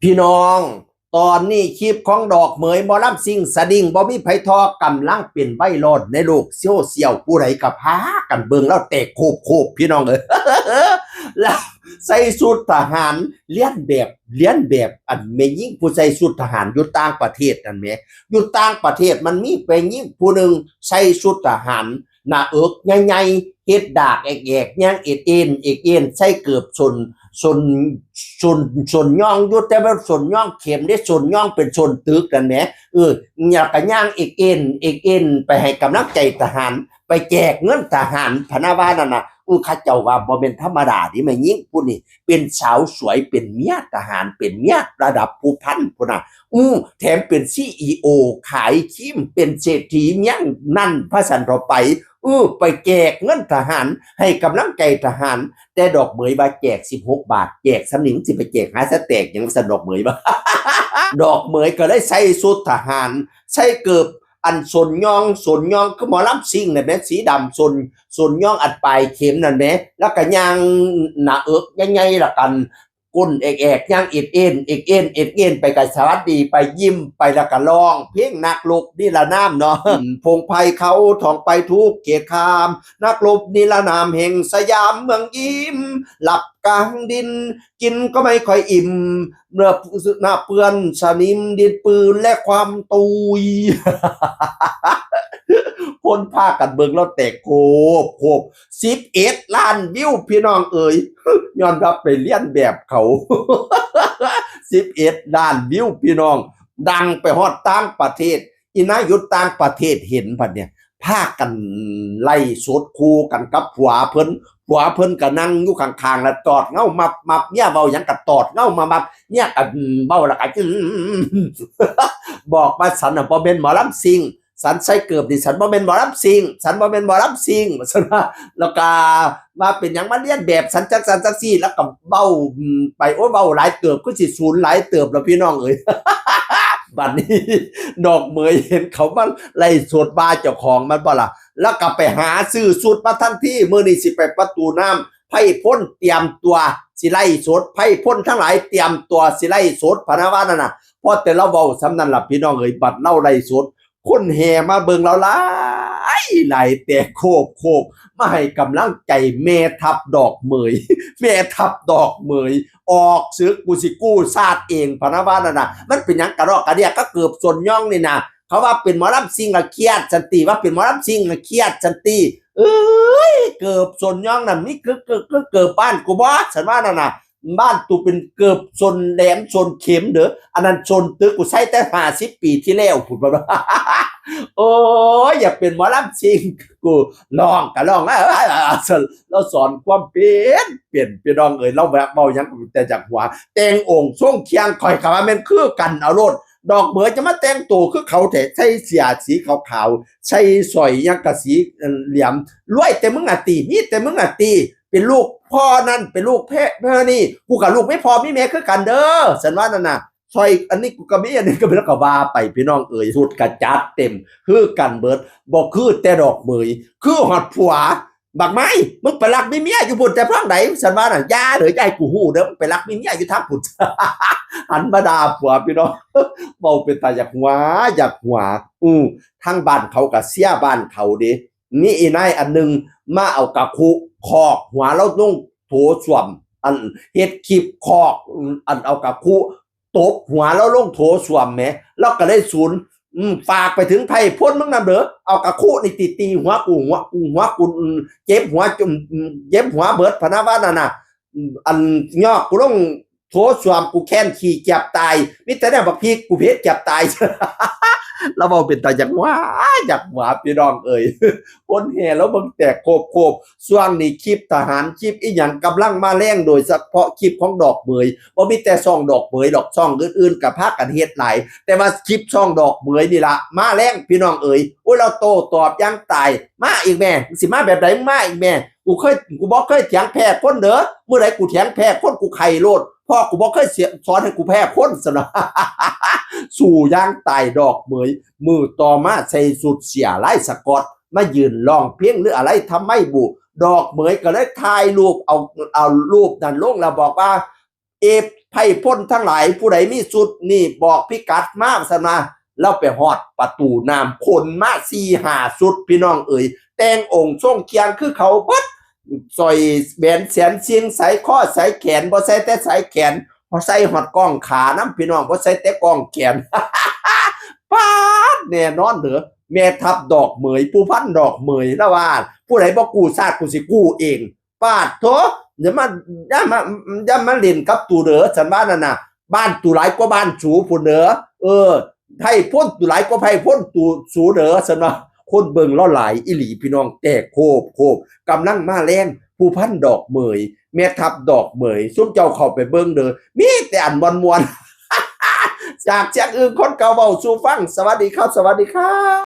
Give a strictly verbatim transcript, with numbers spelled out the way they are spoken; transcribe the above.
พี่น้อง ตอนนี้คลิปของดอกเหมยหมอลำซิ่งสะดิ่งบ่มีไผทอกำลังเป็นไวรัลในโลกโซเชียล ผู้ใดก็พากันเบิ่งแล้วแตกโคบโคบพี่น้องเอ้ย แล้วใส่ชุดทหารเลียนแบบเลียนแบบอันแม่หญิงผู้ใส่ชุดทหารอยู่ต่างประเทศนั่นแหม อยู่ต่างประเทศมันมีแม่หญิงผู้หนึ่งใส่ชุดทหาร หน้าอกใหญ่ๆ เฮ็ดดากแอกๆ ย่างเอ็ดเอ็นเอ็ดเอ็น ใส่เกิบส้นส้นส้นส้นย่องอยู่ แต่ว่าส้นย่องเข็มเด้ ส้นย่องเป็นส้นตึกนั่นแหม เออ แล้วก็ย่างเอ็กเอ็นเอ็กเอ็น ไปให้กำลังใจทหาร ไปแจกเงินทหารพะนะว่านั่นน่ะ อู้ เขาเจ้าว่าบ่แม่นธรรมดาเด้ แม่หญิงผู้นี้เป็นสาวสวย เป็นเมียทหาร เป็นเมียระดับผู้พันพุ้นน่ะ อู้ แถมเป็นซีอีโอ ขายครีม เป็นเศรษฐีเมืองนั่น ว่าซั่นเถาะไป เออ ไปแจกเงินทหาร ให้กำลังใจทหาร แต่ดอกเหมยว่าแจกสิบหกบาท แจกส่ำนี้ สิไปแจกหาสะแตกหยัง ว่าซั่นดอกเหมยว่า ดอกเหมยก็เลยใส่ชุดทหาร ใส่เกิบอันส้นย่อง ส้นย่องคือหมอลำซิ่งนั่นแหม สีดำ ส้นส้นย่องอันปลายเข็มนั่นแหม แล้วก็ย่างหน้าอกใหญ่ๆ แล้วกัน ก้นแอกๆ ย่างเอ็ดเอ็นเอ็ดเอ็นเอ็ดเอ็น ไปก็สวัสดี ไปยิ้ม ไปแล้วก็ร้องเพลงนักรบนิรนามเนาะ พงไพรเขาท่องไปทุกเขตคาม นักรบนิรนามแห่งสยามเมืองยิ้ม หลับกลางดิน กินก็ไม่ค่อยอิ่ม เนื้อหน้าเปื้อนสนิมดินปืนและความตุย คนพากันเบิ่งแล้วแตกโคบโคบ สิบเอ็ดล้านวิวพี่น้องเอ๋ย ย้อนว่าไปเลียนแบบเขา สิบเอ็ดล้านวิวพี่น้อง ดังไปฮอดต่างประเทศ อีนายอยู่ต่างประเทศเห็นบัดเนี่ย พากันไลฟ์สดคู่กันกับผัวเพิ่น ผัวเพิ่นก็นั่งอยู่ข้างๆ แล้วตอดเงามับมับ เมียเว้าหยังก็ตอดเงามามับ เมียก็เว้าแล้วก็ บอกว่าฉันน่ะบ่แม่นหมอลำซิ่ง ฉันใส่เกิบนี่ฉันบ่แม่นหมอลำซิ่ง ฉันบ่แม่นหมอลำซิ่ง ว่าซั่นว่า แล้วก็ว่าเป็นหยังมาเลียนแบบฉันจังซั่นจังซี่ แล้วก็เว้า อืม ไป โอ้ย เว้าหลายเติบ คือสิสูญหลายเติบแล้วพี่น้องเอ๋ย บัดนี้ดอกเหมยเห็นเขามาไลฟ์สดว่าเจ้าของมันบ่ล่ะ แล้วก็ไปหาซื้อชุดมาทันที มื้อนี้สิไปประตูน้ำ ไพร่พลเตรียมตัวสิไลฟ์สด ไพร่พลทั้งหลายเตรียมตัวสิไลฟ์สด พะนะว่านั่นน่ะ พอแต่ลาวเว้าส่ำนั้นล่ะพี่น้องเอ๋ย บัดลาวไลฟ์สด คนแห่มาเบิ่งลาวหลายหลาย แตกโคบโคบ มาให้กำลังใจแม่ทัพดอกเหมย แม่ทัพดอกเหมย ออกศึกกูสิกู้ชาติเอง พะนะว่านั่นน่ะ มันเป็นหยังกะรอกกะเดียกะเกิบส้นย่องนี่น่ะ เขาว่าเป็นหมอลำซิ่งละเครียดสันติ ว่าเป็นหมอลำซิ่งละเครียดสันติ เอ้ย เกิบส้นย่องนั่น มีคือ คือ คือเกิบบ้านกูบ่ ฉันว่านั่นน่ะ บ้านตูเป็นเกิบส้นแหลมส้นเข็มเด้อ อันนั้นส้นตึกกูใส่แต่ห้าสิบปีที่แล้วพุ้น ว่า โอ้ย อยากเป็นหมอลำซิ่ง กูร้องกะร้อง เอ้ย เอ้ย เอ้ย เอ้ย ลาวสอนความเป็น เป็น พี่น้องเอ๋ย ลาวแวะเว้าหยังก็แต่จากหัว แต่งองค์ทรงเคียง ข้อยก็ว่าแม่นคือกันเอาโลด ดอกเหมยจะมาแต่งตัวคือเขาแท้ ใส่เสื้อสีขาวๆ ใส่สร้อยหยังกะสีเหลือง รวยแต่มึงอะติ มีแต่มึงอะติ เป็นลูกพ่อนั่น เป็นลูกแพ้ แพ้นี่ กูกะลูกมีพ่อมีแม่คือกันเด้อ ฉันว่านั่นน่ะ สร้อยอันนี้กูกะมี อันนี้กะมี แล้วกะว่าไป พี่น้องเอ๋ย ชุดกะจัดเต็ม คือกันเบิด บ่คือแต่ดอกเหมย คือฮอดผัว บักไม้ มึงไปรักมีเมียอยู่พุ้นแต่พังใด ฉันว่าน่ะ อย่าเด้อ อย่าให้กูฮู้เด้อ มึงไปรักมีเมียอยู่ทางพุ้น หันมาด่าผัวพี่น้อง เว้าเป็นตาอยากหัว อยากหัว อือ ทางบ้านเขากะเชียร์บ้านเขาเด้ มีอีนายอันหนึ่งมาเอากะคุคอกหัวลาวลงโถส้วม อันเฮ็ดคลิปคอก อันเอากะคุตบหัวลาวลงโถส้วมแหม ลาวก็เลยสูญ อืม ฝากไปถึงไพร่พลมึงนำเด้อ เอากะคุนี่ตี ตีหัวกู หัวกู หัวกู อืม เจ็บหัวจน อืม เจ็บหัวเบิด พะนะว่านั่นน่ะ อืม อันยอกกูลงโถส้วม กูแค้นขี้เกือบตาย มีแต่แนวบักพริก กูเผ็ดเกือบตาย ลาวเว้าเป็นตาอยากหัว อยากหัวพี่น้องเอ๋ย คนแห่ลาวเบิ่งแตกโคบโคบ ช่วงนี้คลิปทหาร คลิปอีหยังกำลังมาแรง โดยเฉพาะคลิปของดอกเหมย บ่มีแต่ช่องดอกเหมยดอก ช่องอื่นๆกะพากันเฮ็ดหลาย แต่ว่าคลิปช่องดอกเหมยนี่ล่ะมาแรงพี่น้องเอ๋ย โอ้ย ลาวโต้ตอบอย่างตาย มาอีกแม่ สิมาแบบใด มึงมาอีกแม่ กูเคย กูบ่เคยเถียงแพ้คนเด้อ มื้อใดกูเถียงแพ้คนกูไข้โลด พ่อกูบ่เคยเสีย สอนให้กูแพ้คน ซั่นน่ะ สู้อย่างตายดอกเหมย มื้อต่อมาใส่ชุดเสียลายสก๊อต มายืนร้องเพลงหรืออะไรทำไมบุ ดอกเหมยก็เลยถ่ายรูป เอา เอารูปนั้นลงแล้วบอกว่า เอฟ ไพร่พลทั้งหลาย ผู้ใดมีชุดนี่บอกพิกัดมา ซั่นว่า ลาวไปฮอดประตูน้ำ ขนมาสี่ห้าชุด พี่น้องเอ๋ย แต่งองค์ทรงเครื่องคือเขาเบิด สร้อยแหวนแสนเสียงสายคอสายแขน บ่ใส่แต่สายแขน บ่ใส่ฮอดก้องขานำ พี่น้อง บ่ใส่แต่ก้องแขน ป๊าด แน่นอนเด้อ แม่ทัพดอกเหมย ผู้พันดอกเหมย แล้วว่า ผู้ใดบ่กู้ชาติ กูสิกู้เอง ปาดโถ อย่ามา อย่ามา อย่ามาเล่นกับตูเด้อ ฉันว่านั่นน่ะ บ้านตูหลายกว่าบ้านสูพุ้นเด้อ เออ ไพร่พลตูหลายกว่าไพร่พลตูสูเด้อ ฉันว่า คนเบิ่งลาวหลายอีหลี พี่น้อง แตกโคบโคบ กำลังมาแรง ผู้พันดอกเหมย แม่ทัพดอกเหมย ซุมเจ้าเข้าไปเบิ่งเด้อ มีแต่อันม่วนๆ จากเชียงอื่นคนเก่าเว้าสู่ฟัง สวัสดีครับ สวัสดีครับ